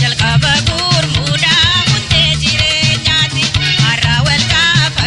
Jalqaba gurmuudhaa hundee jireenyaati har'a wal gaafadhu.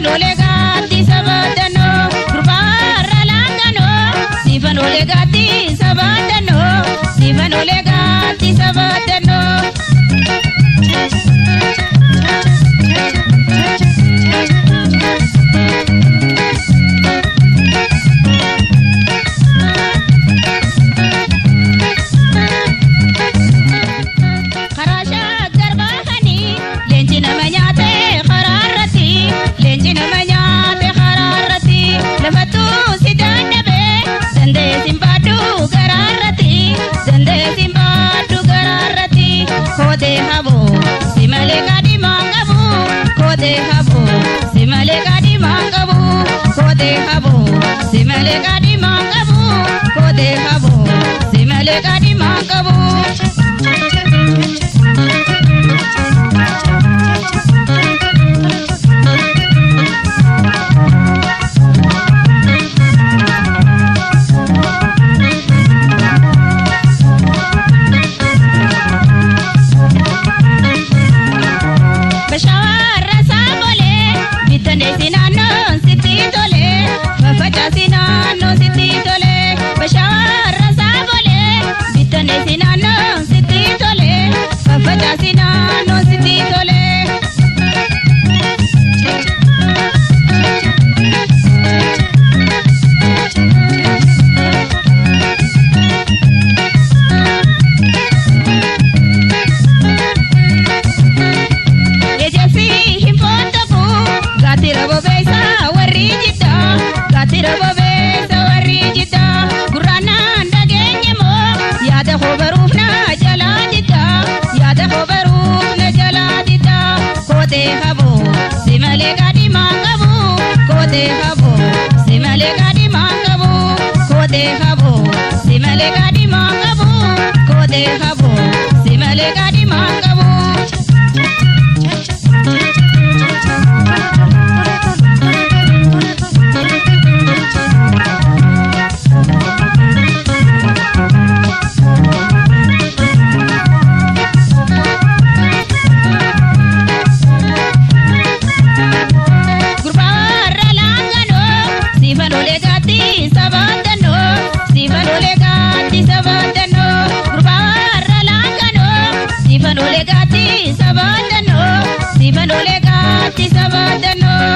Siifan olee gaatti sabaadannoo gurbaarra laanganoo siifan olee gaatti sabaadannoo siifan olee gaatti sabaadannoo. Karaa shaggar bahanii leenci nama nyaate karaa irratti leenci nama nyaate karaa irratti lafattuu si dadhabee dandeessin baadhu garaa irratti dandeessin baadhu garaa irratti kootee haboo si malee kaadhimaan qabu kootee haboo si malee kaadhimaan qabu kootee haboo si malee kaadhimaan qabu kootee haboo si malee kaadhimaan qabu. Bashawarra saamolee bittandeessi naannoon sitti tolee faffacaasi naannoon sitti tolee bashawarra saamolee bittandeessi naannoon sitti tolee faffacaasi naannoon sitti tolee. Ejensi hin fotoku gaatira bobeessa warri jidda gaatira bobeessa warri jidda gurraanaan dhageenye moo yaada koo baruuf na jalaa didda yaada koo baruuf na jalaa didda kootee haboo si malee kaadhimaan qabu kootee haboo si malee kaadhimaan qabu kootee haboo si malee kaadhimaan qabu kootee haboo si malee kaadhimaan qabu. Gurbaarra laanganoo siifan olee gaatti sabaadannoo siifan olee gaatti sabaadannoo gurbaarra laanganoo siifan olee gaatti sabaadannoo siifan olee gaatti sabaadannoo.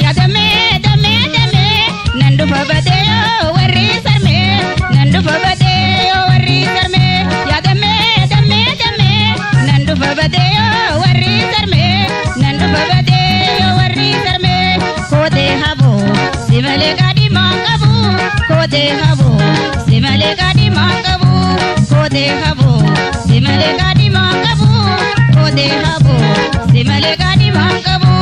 Yaadamee damee damee nan dhufa badee yoo warri sarmee nan dhufa badee yoo warri sarmee yaadamee damee damee nan dhufa badee yoo warri sarmee nan dhufa badee yoo warri sarmee kootee haboo si malee kaadhimaan qabu kootee haboo si malee kaadhimaan qabu kootee haboo si malee kaadhimaan qabu kootee haboo si malee kaadhimaan qabu.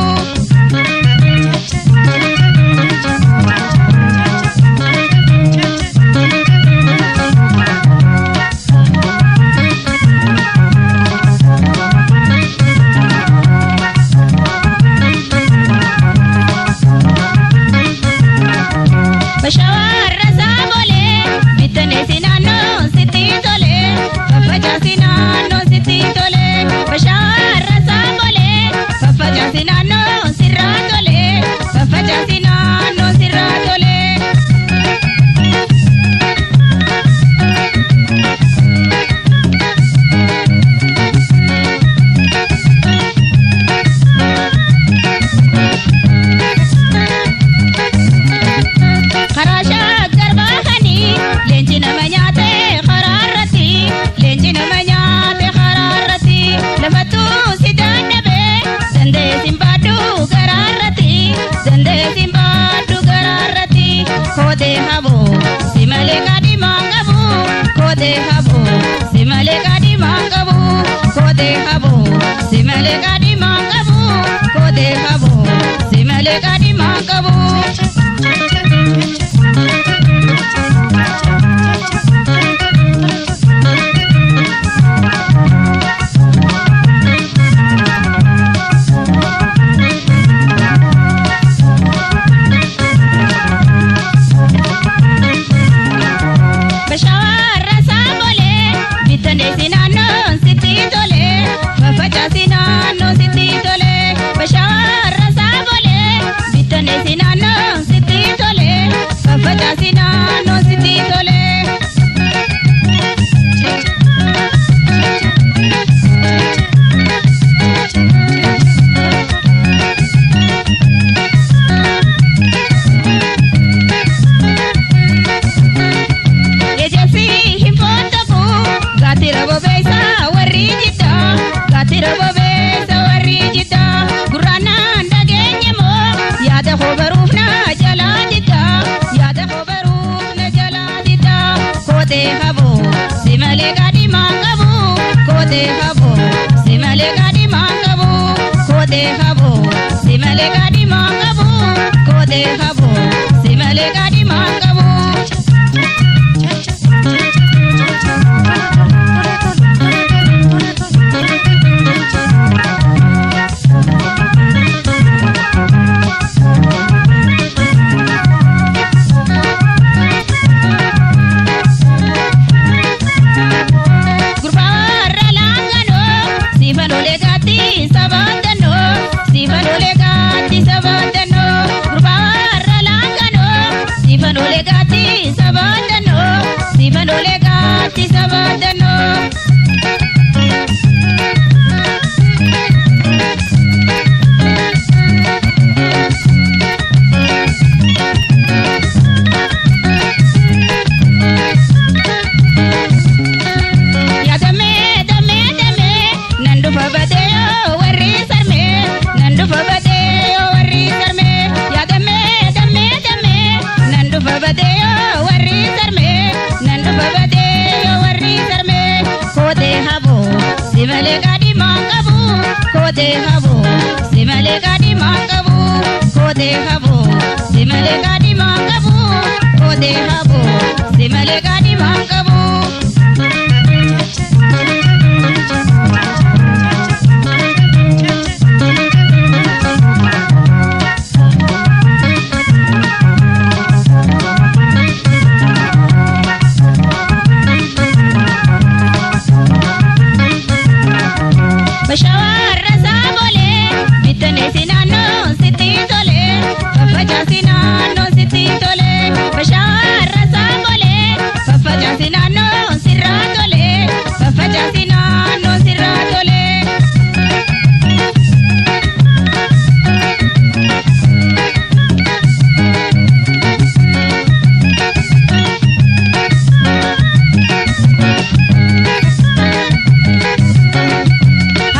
Bashawarra saamolee bittandeessi naannoon sitti tolee faffacaasi naannoon sitti tolee bashawarra saamolee faffacaasi naannoon sirraa tolee faffacaasi naannoon sirraa tolee. Karaa shaggar bahanii leenci nama nyaate karaa irratti leenci nama nyaate karaa irratti lafattuu si dadhabee dandeessin baadhu Kootee haboo si malee kaadhimaan qabu kootee haboo si malee kaadhimaan qabu kootee haboo si malee kaadhimaan qabu. Gurbaarra laanganoo siifan olee gaatti sabaatannoo siifan olee gaatti sabaatannoo gurbaarra laanganoo siifan olee gaatti sabaatannoo siifan olee gaatti sabaatannoo. Yaa damee damee damee nan dhufa batee yoo warri sarmee nan dhufa batee yoo warri sarmee yaa damee damee damee nan dhufa batee yoo warri sarmee nan dhufa batee yoo warri sarmee kootee haboo si malee kaadhimaan qabu kootee haboo si malee kaadhimaan qabu kootee haboo si malee kaadhimaan qabu kootee haboo si malee kaadhimaan qabu. Bashawarra saabolee bittanee naannoo sitti tolee faffacaasi naannoo sitti tolee bashawarra saabolee faffacaasi naannoo sirraa tolee faffacaasi naannoo sirraa tolee.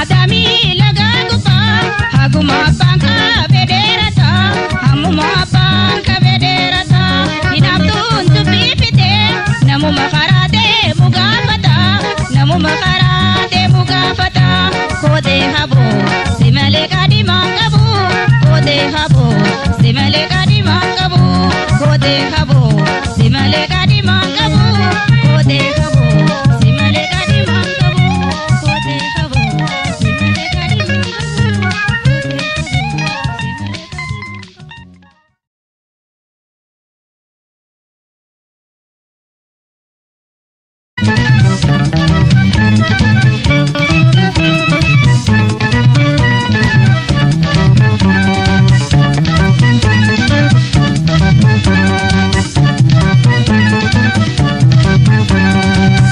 Adami laga gubbaa haguma abbaan kabee dheerata hammuma abbaan kabee dheerata hinaaftuun dubbii fitee namuma karaa deemu gaafata namuma karaa deemu gaafata kootee haboo si malee kaadhimaan qabu kootee haboo si malee kaadhimaan qabu kootee haboo si malee kaadhimaan qabu kootee haboo si malee kaadhimaan qabu kootee haboo si malee kaadhimaan qabu kootee haboo si malee kaadhimaan qabu.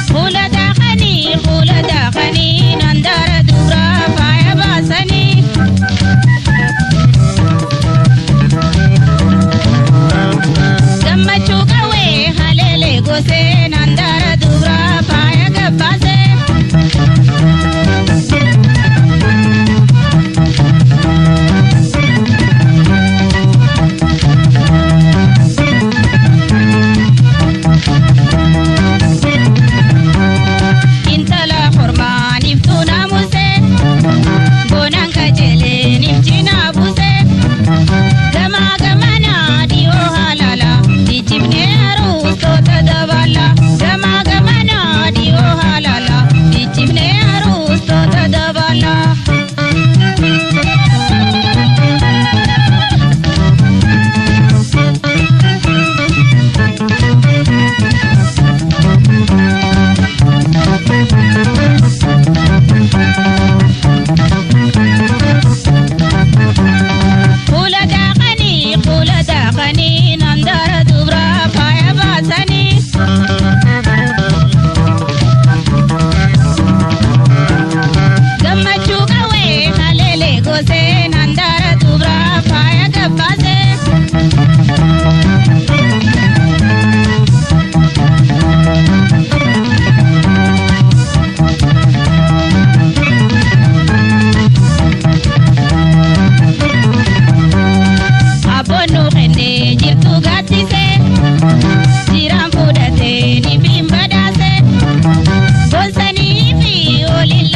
Fuula daakanii fuula daakanii nandaara duraa faaya baasanii. Gammachuu qawwee haleelee gosee nandaara duraa faaya gabbaasee. Intala hormaaniif tuuna musee bonaan kajeeleeniif cinaa buusee gamaa gamanaa dhiyoo haalala ijjibnee aruustoota dabala gamaa gamanaa dhiyoo haalala ijjibnee aruustoota dabala. Fuula daakanii fuula daakanii nandaara duraa faaya baasanii. Gammachuu qawwee haleelee gosee nandaara duraa faaya gabbaasee. Abboon nu kennee jirtu gaaddisee jiraan fuudhatee ni fi hin badhaasee. Bonsanii fi oliin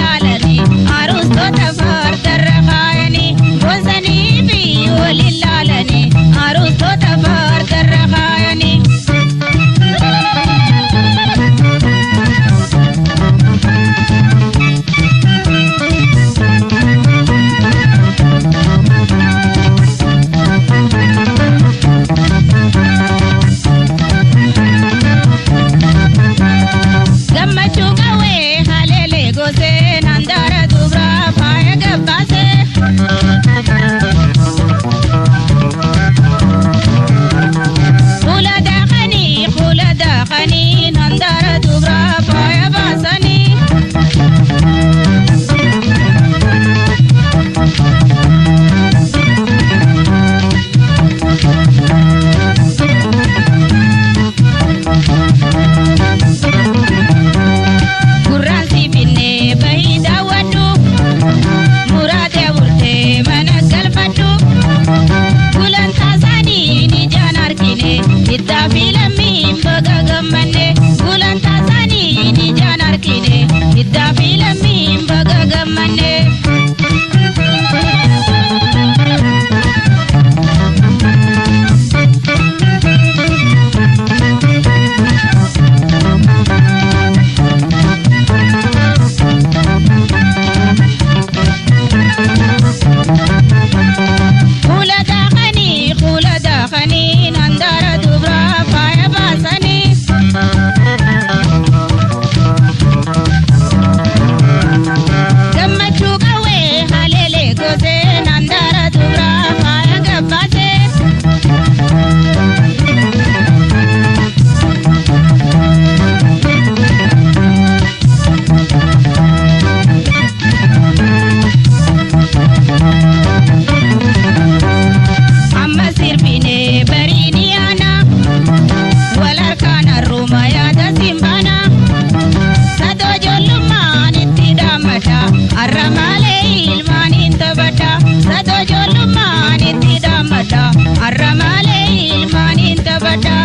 Sadoo ijoollummaan itti dhaammadha har'a malee ilmaan hin taphadha.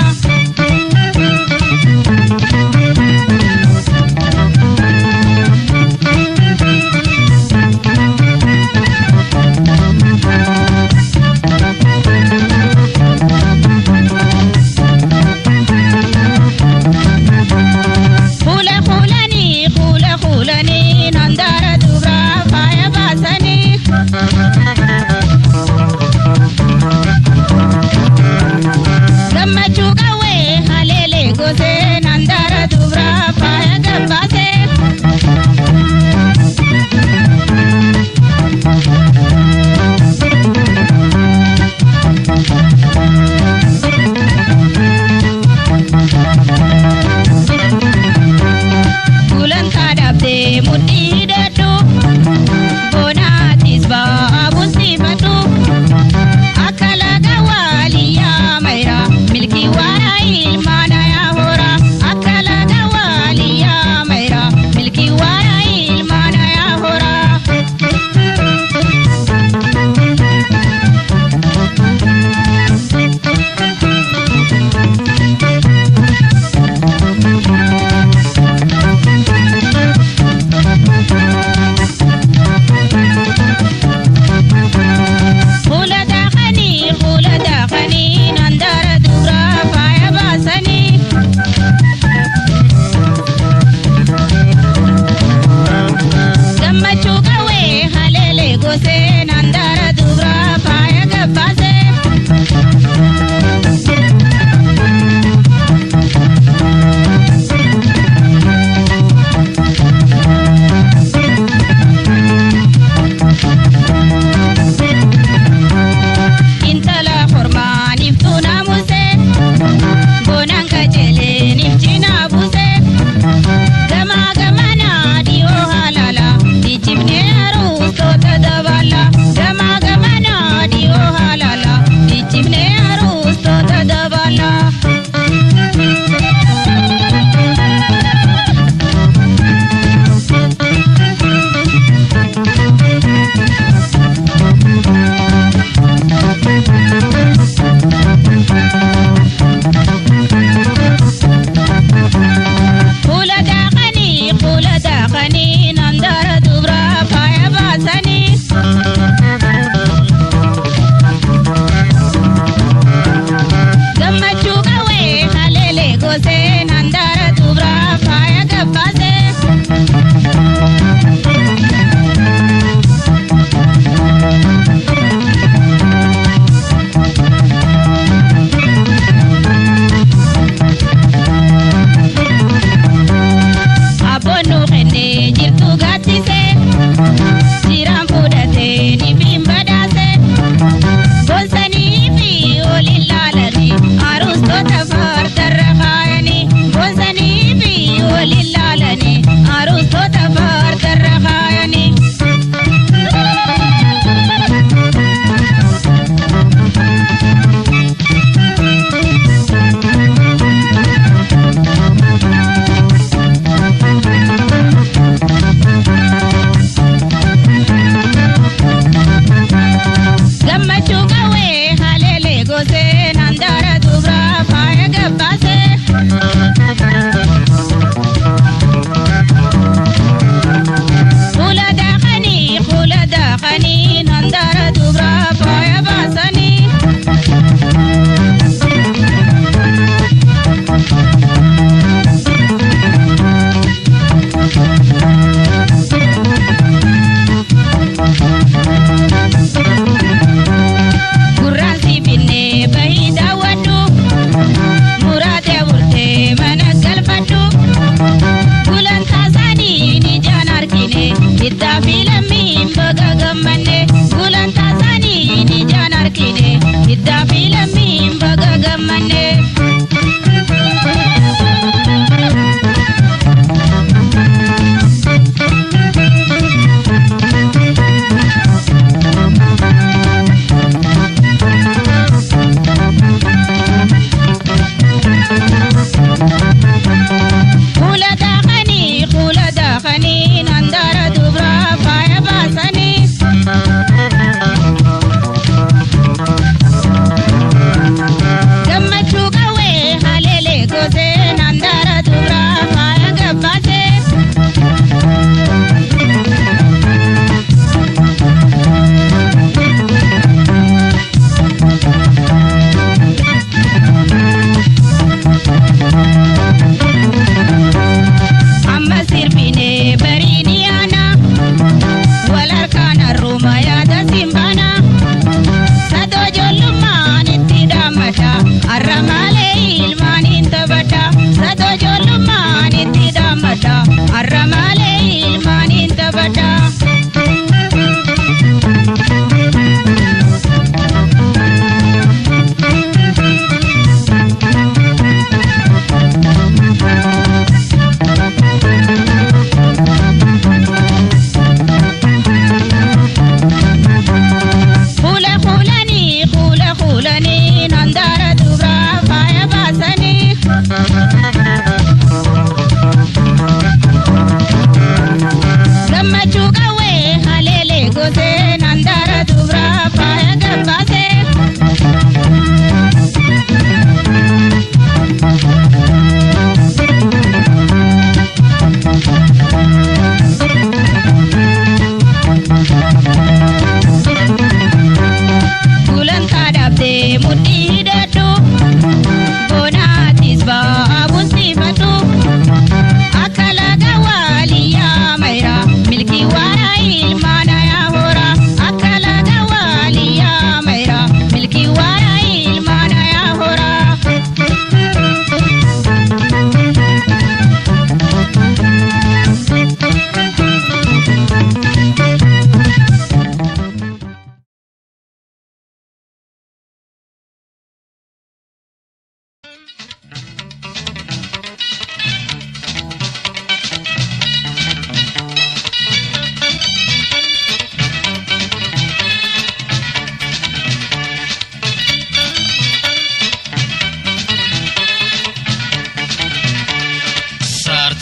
Fuula fuulanii fuula fuulanii nandaara dubraa faaya baasanii. Gammachuu qawwee haleelee gosee nandaara dubraa faaya gabbaasee. Gulantaa dhabdee mudhii hidhadhu boonaatis ba'aa bultifadhu akka laga waaliyyaa mayra milkii waara ilmaana yaa hora akka laga waaliyyaa mayra milkii waara ilmaana yaa hora. Fuula daakanii fuula daakanii nandaara duraa faaya baasanii. Gammachuu qawwee haleelee gosee nandaara duraa faaya gabbaasee. Intala hormaaniif tuunaa musee boonaan qajeeleeniif cinaa buusee gamaa gamanaa dhiyoo halaala ijjifnee aruustoota dabala gamaa gamanaa dhiyoo halaala ijjifnee aruustoota dabala. Fuula daakanii fuula daakanii nandaara dubraa faaya baasanii. Gammachuu qawwee haleelee gosee nandaara dubraa faaya gabbaasee. Abboon nu kennee jirtu gaaddisee jiraan fuudhatee ni fi badhaasee bonsanii fi ol ilaalanii aruustoota fardarra kaayanii bonsanii fi ol ilaalanii aruustoota fardarra kaayanii. Gammachuu qawwee haleelee gosee nandaara dubraa faaya gabbaasee. Fuula daakanii fuula daakanii nandaara dubraa faaya baasanii.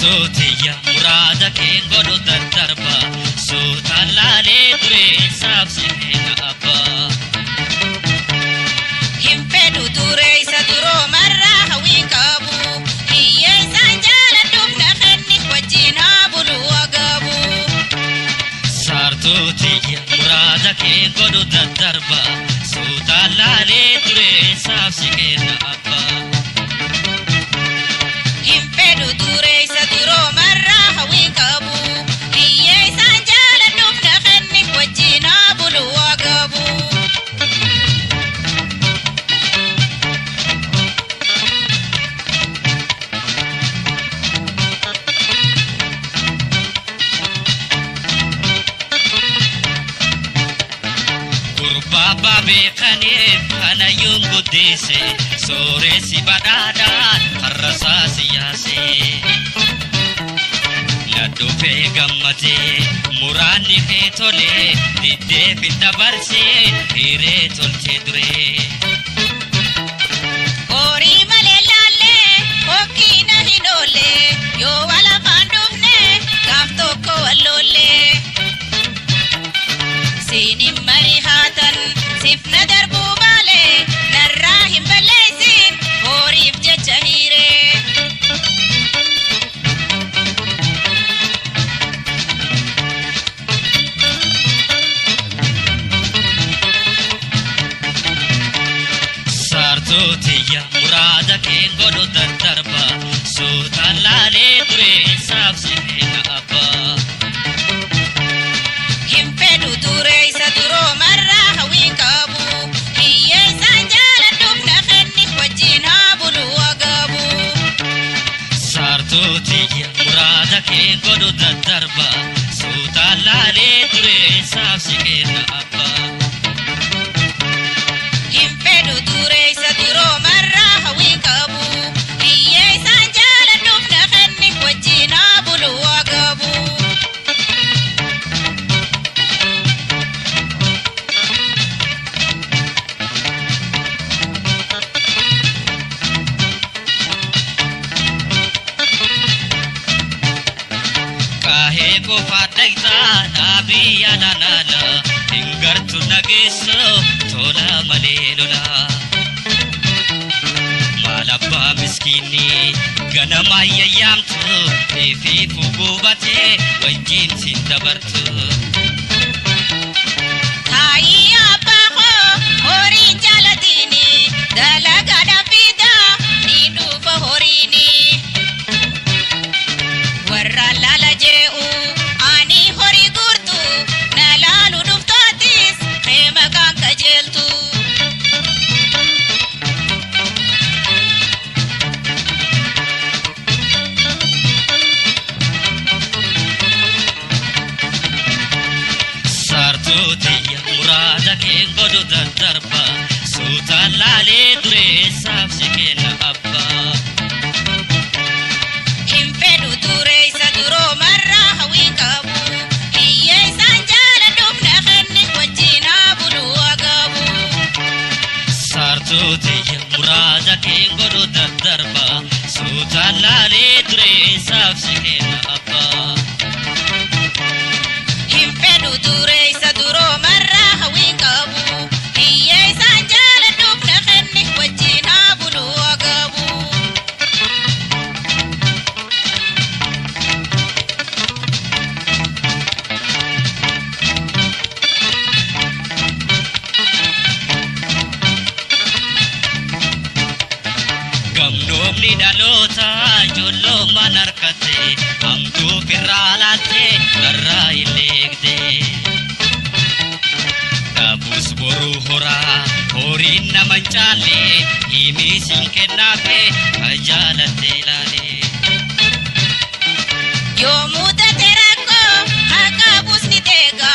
Saartotiyya muraada kee godhu daddarba suutaan laalee dureessaaf si kenna abbaa. Hin fedhu dureessa duroomarraa hawwiin qabu. Hiyyeessaan jaaladhuuf na kenni wajjin haa bulu agabu. Saartotiyya muraada kee godhu daddarba suutaan laalee dureessaaf si kenna abbaa. Hin fedhu dureessa duroomarraa hawwiin qabu. Hiyyeessaan jaaladhuuf na kenni wajjin haa bulu agabu. Gurbaa beekaniif kanayyuun guddise sooressi badhaadhaan karrasaa siyaase. Na dhufee gammadee muraanni kee tolee diddeef dabarsee hiree tolchee duree. Horii malee laallee hokkiina hin oolle yoo wal afaan dhufne gaaf tokko walloollee. Siinin marii haatan sifna darbuu malee narraa hin balleessin horiif jecha hiiree. Saartotiyya muraada kee godhu daddarba suutaan laalee dureessaaf si kenna abbaa. Hin fedhu dureessa duroomarraa hawwiin qabu. Hiyyeessaan jaaladhuuf na kenni wajjin haa bulu agabu. Saartotiyya muraada kee godhu daddarba suutaan laalee dureessaaf si kenna abbaa. Hin fedhu dureessa duroomarraa hawwiin qabu. Hiyyeessaan jaaladhuuf na kenni wajjin haa bulu agabu. Kaahee qofaa dhaqxaa dhaabii yaala laala hin gartu nageessu tola malee lola. Maal abbaa miskiinni ganama yayyaamtu ifiifu gubatee wajjin sin dabartu. Taayii abbaa koo horiin jaalatiini dalagaadhaan fiidaa ni dhufa horiini. Warra laala jee'u ani horii gurtu na laalu dhuftootis qeema kan qajeeltu. Saartotiyya muraada kee godhu daddarba suutaan laalee dureessaaf si kenna abbaa. Hin fedhu dureessa duroomarraa hawwiin qabu. Hiyyeessaan jaaladhuuf na kenni wajjin haa bulu agabu. Saartotiyya muraada kee godhu daddarba suutaan laalee dureessaaf si kenna abbaa. Hin fedhu dureessa duroomarraa hawwiin qabu. Hiyyeessaan jaaladhuuf na kenni wajjin haa bulu agabu. Gamnoomni dhaloota ijoollummaan harkatte hamtuuf irraa laatte narraa hin eegde. Dhaabus boruu horaa horiin nama hin caalle himii siin kennaafe kan jaalatte ilaale. Yoo mudate rakkoo harka busni deega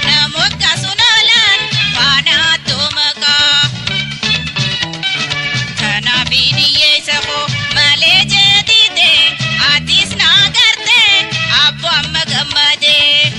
namoota sun oolan faana maqaa. Kanaaf hiyyeessa koo malee jeetite atis na garte abbo amma gammadee.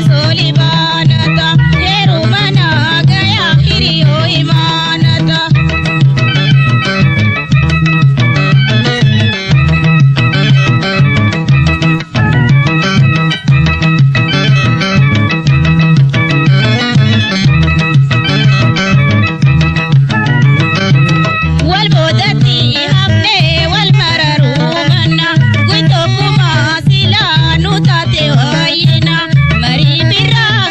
Soolibaanata heeruma naagaya hiriyoo imaanata. Wal boodatti hafnee wal mararuu manna guutuu silaa nu taate waayina marii birraa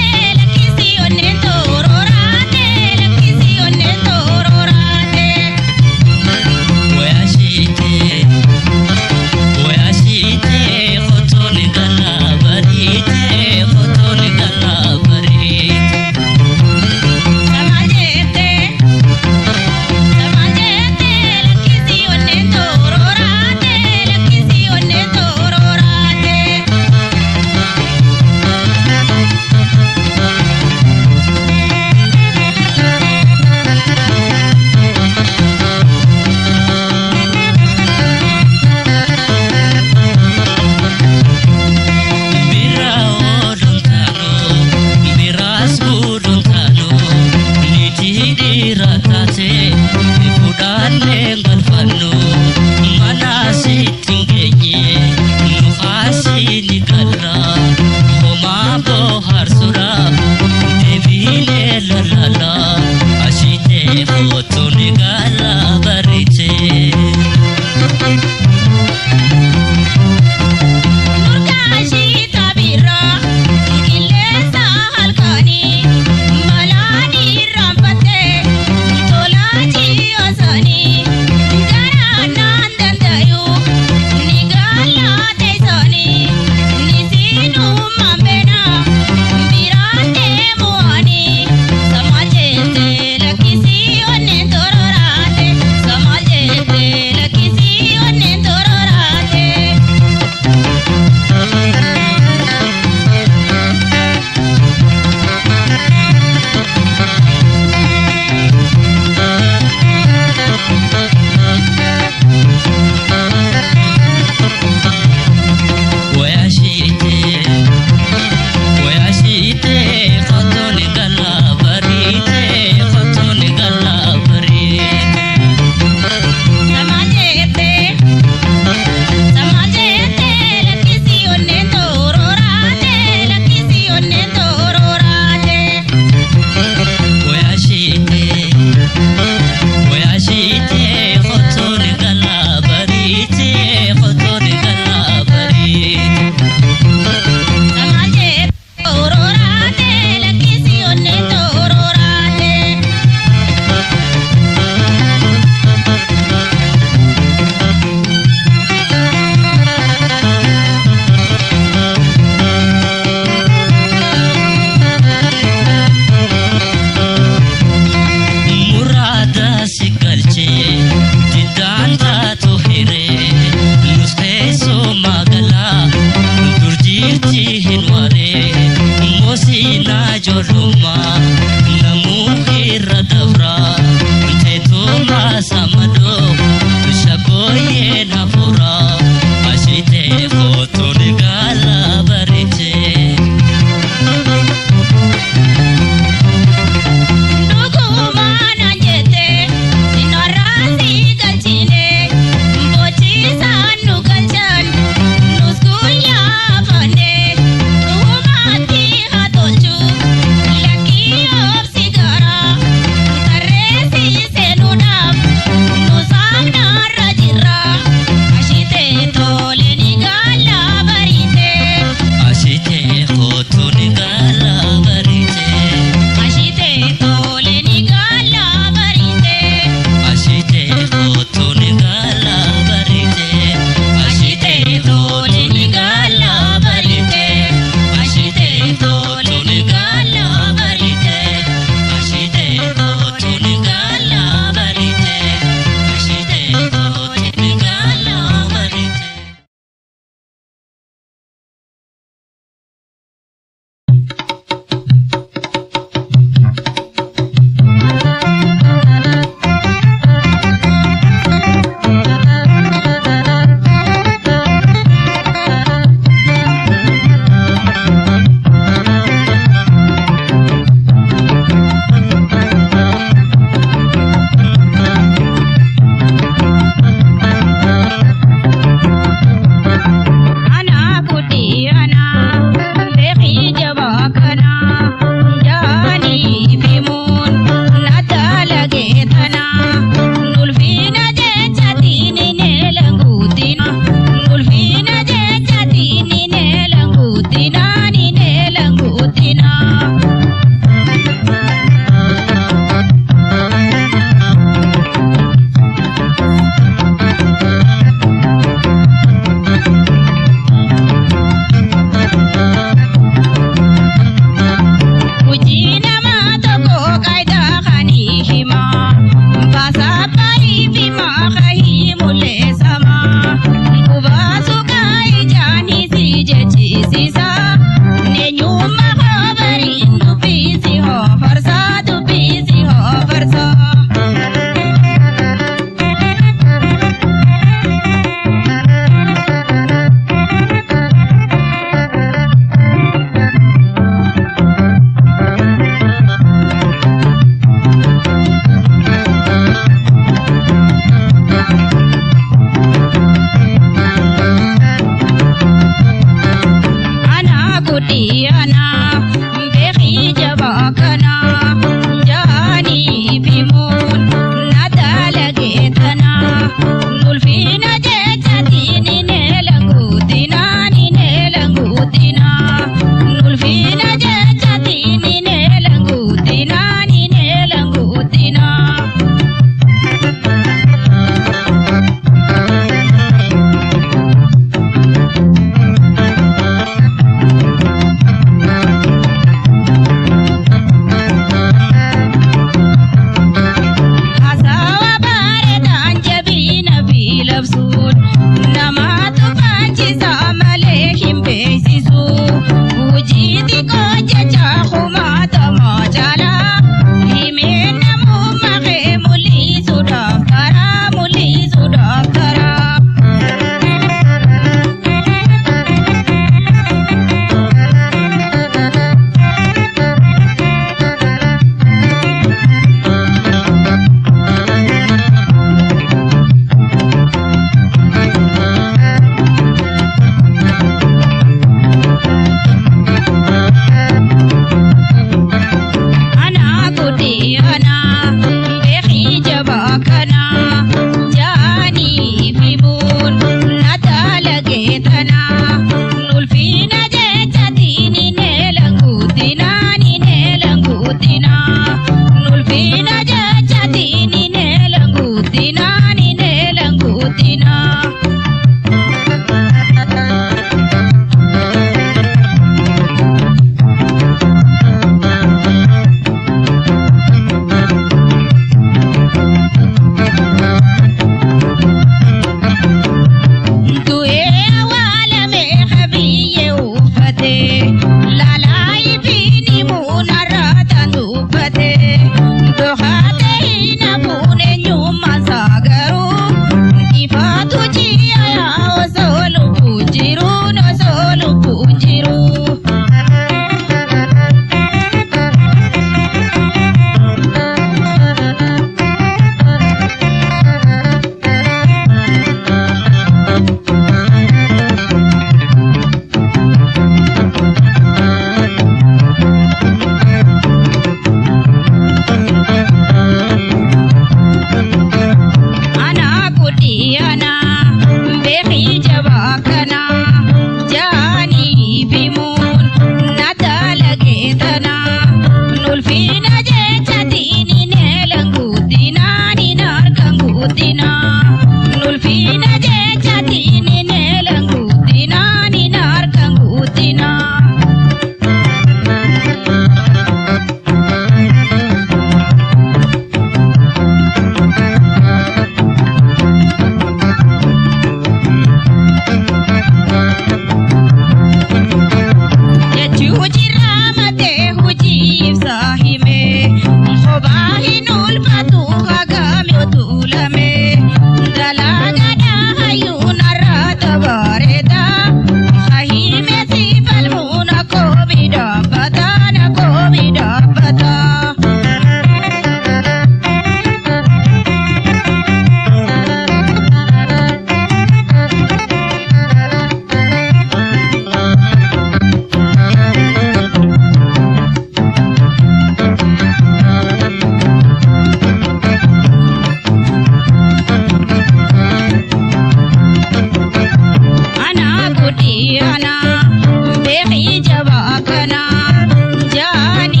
Ani.